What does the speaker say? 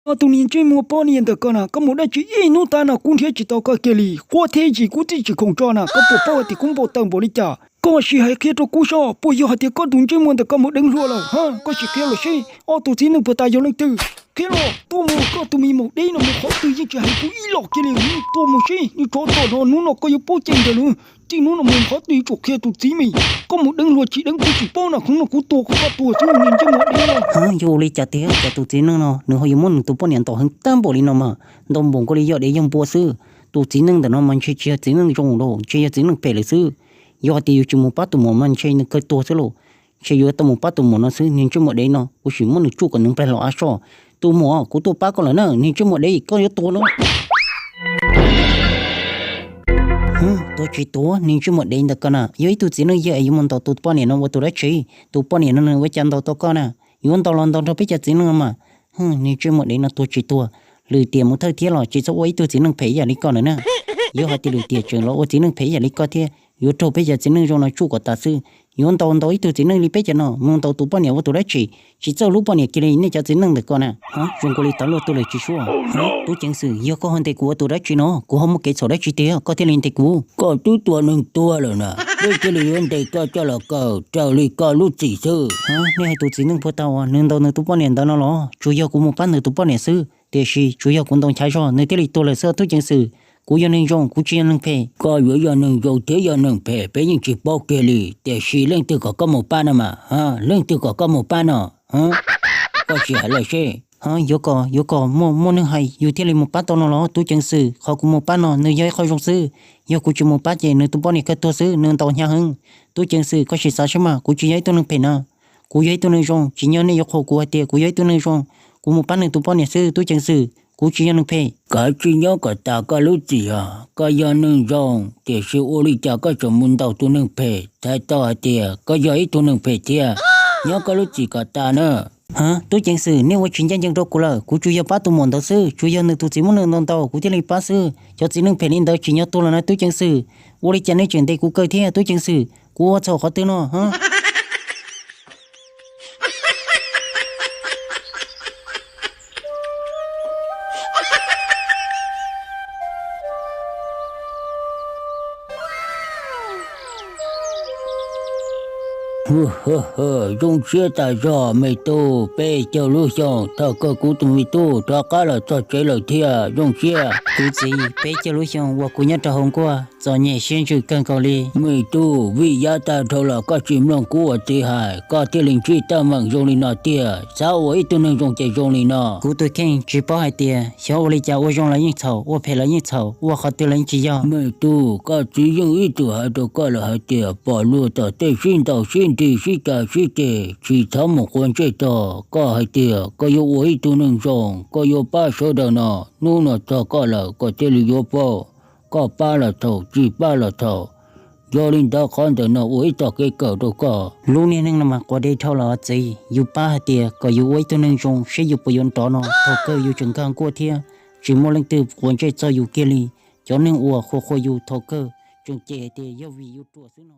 Tus niag ntsej muag poj niam ntawm koj na, koj mus dab tsi ib hnub tas no kuv nrhiav tsis tau koj kiag li, quav thiab yim kuv twb tsis khoom tso na, koj puas paub hais tias kuv npau taws npaum li cas? Koj sim hais qhia rau kuv soj, puas yog hais tias koj tus ntsej muag ntawm koj mus deev hluas lawm ha? Koj sim qhia los seb ob tug txiv neej puag ta yog leej twg. Qhia los, tuaj mus, koj tus me maum dev no mus qhov twg yeej tsis hais kuv ib los kiag li, tuaj mus seb, niag tsov tom no, hnub no koj yuav paub cai ntawm lawm. Txij hnub no mus qhov twg yuav tsum qhia tus txiv mas, koj mus deev hluas tsis deev kuv tsis paub na, hnub no kuv tua koj tua xwb niag ntsej muag dev no. Yog ua li cas tiag, cas tus txiv neej no nws ho yuav muab nws tus poj niam ntaus heev tag npaum li no mas, ntaus npaum nkaus li yog dev yog npua xwb. Tus txiv neej ntawm no mas ntshe tsis yog txiv neej zoo los, ntshe yog txiv neej phem lawm xwb. Yog hais tias yuav tsis mus pab tus muam mas ntshe nws kawg tuag xwb lauj. Ntshe yuav tau mus pab tus muam no xwb, niag ntsej muag dev no, kuv sim muab nws tsuj kom nws nplaig los av soj. Tus muam, kuv tuaj pab koj lawm na, niag ntsej muag dev, koj yuav tuag lauj. Tuag tsis tuag, niag ntsej muag dev ntawm koj na, yog ib tug txiv neej yawg es yuav mus ntaus tus poj niam no ua tus dab tsi? Tus poj niam no nws ua cas ntaus tau koj na? Yuav ntaus los ntaus nrog peb cov txiv neej no mas. Niag ntsej muag dev no tuag tsis tuag, lwm tiam mus thawj thiab los tsis txhob ua ib tug txiv neej phem ib yam li koj lawm na. Yog hais tias lwm tiam tseem los ua txiv neej phem ib yam li koj thiab, yuav raug peb cov txiv neej zoo no tsuj kom tas xwb. Yuav ntaus ntaus ib tug txiv neej li peb cov no mus ntaus tus poj niam ua tus dab tsi? Tsis txawj hlub poj niam kiag li nej cov txiv neej ntawm koj na. Zoo nkaus li tav luaj tuaj lawm tsis suav. Tub ceev xwm, yog koj ho ntes kuv ua tus dab tsi no? Kuv ho muaj kev txhaum dab tsi tiag koj thiaj li ntes kuv? Koj twb tua neeg tuag lawm na, peb thiaj li yuav ntes koj coj los kaw raws li koj lub txim xwb. Nej hais tus txiv neej puag ta uas nws ntaus nws tus poj niam ntawd no los? Tsuas yog kuv mus pab nws tus poj niam xwb, tiam sis tsuas yog kuv ntaus nchav zog nws thiaj li tuag lawm xwb tub ceev xwm. Kuv yog neeg zoo, kuv tsis yog neeg phem. Koj yuav yog neeg zoo thiab yog neeg phem peb yeej tsis paub kiag li, tiam sis leej twg kom koj mus pab no mas? Leej twg kom koj mus pab no? Koj sim hais lawm seb. Yuav kom, yuav kom muaj, muaj neeg hais yus thiaj li mus pab tau no los tub ceev xwm? Qhov kuv mus pab no nws yog ib qho zoo xwb. Yog kuv tsis mus pab ces nws tus poj niam kawg tuag xwb, nws ntaus hnyav heev. Tub ceev xwm, koj sim xav seb mas, kuv tsis yog ib tug neeg phem na. Kuv yog ib tug neeg zoo, tsis nyob nej yuav qhuas kuv hais tias kuv yog ib tug neeg zoo. Kuv mus pab nws tus poj niam xwb tub ceev xwm, kuv tsis yog neeg phem. Koj tsis nyob kom tas koj lub txim os, koj yog neeg zoo, tiam sis ua li cas koj tseem mus ntaus tus neeg phem? Txhais tau hais tias koj yog ib tug neeg phem thiab. Nyob koj lub txim kom tas na. Tub ceev xwm, nej ua tsis ncaj ncees rau kuv lawm. Kuv tsuas yog pab tus muam ntawd xwb, tsuas yog nws tus txiv muab nws ntaus ntaus kuv thiaj li pab xwb. Cov txiv neej phem li ntawd tsis nyob tuag los na tub ceev xwm. Ua li cas nej tseem ntes kuv kawg thiab tub ceev xwm? Kuv ua txhaum qhov twg no? Zoo siab tas zog me tub, peb caug lub xyoo thaum kawg kuv tus me tub rov qab los txog tsev lawm thiab, zoo siab. Kuv txiv, peb caug lub xyoo uas kuv nyob rau hauv nkuaj txom nyem siab ntsws kawg nkaus li. Me tub, vim yav tag dhau los koj tsis mloog kuv ua txiv hais, koj thiaj li ntsib teeb meem zoo li no tiag. Xav ua ib tug neeg zoo ces zoo li no. Kuv tus kheej tsis paub hais tias xyov ua li cas ua zoo los yeej txhaum, ua phem los yeej txhaum, ua qhov twg los yeej tsis yog. Me tub, koj txiv yeej ib txwm hais rau koj lawm hais tias pom luag tom tej sib ntaus sib nrig sib cav sib ceg tsis txhob mus quav ntsej txog. Koj hais tias koj yuav ua ib tug neeg zoo, koj yuav pab sawv daws no, hnub no txog koj lawm koj thiaj li yuav paub. Koj pab los txhaum, tsis pab los txhaum. Yog li ntawd qhov ntawm no ua ib txoj kev kawm rau koj. Lub niag neej no mas quav dej dhau los txiv, yus pab hais tias kom yus ua ib tug neeg zoo seb yus puas yuav nrov no, thaum kawg yus tseem nkag nkuaj thiab tsis muaj leej twg quav ntsej txog yus kiag li. Cov neeg uas qhuas qhuas yus thaum kawg tseem cem hais tias yog vim yus ruam xwb no.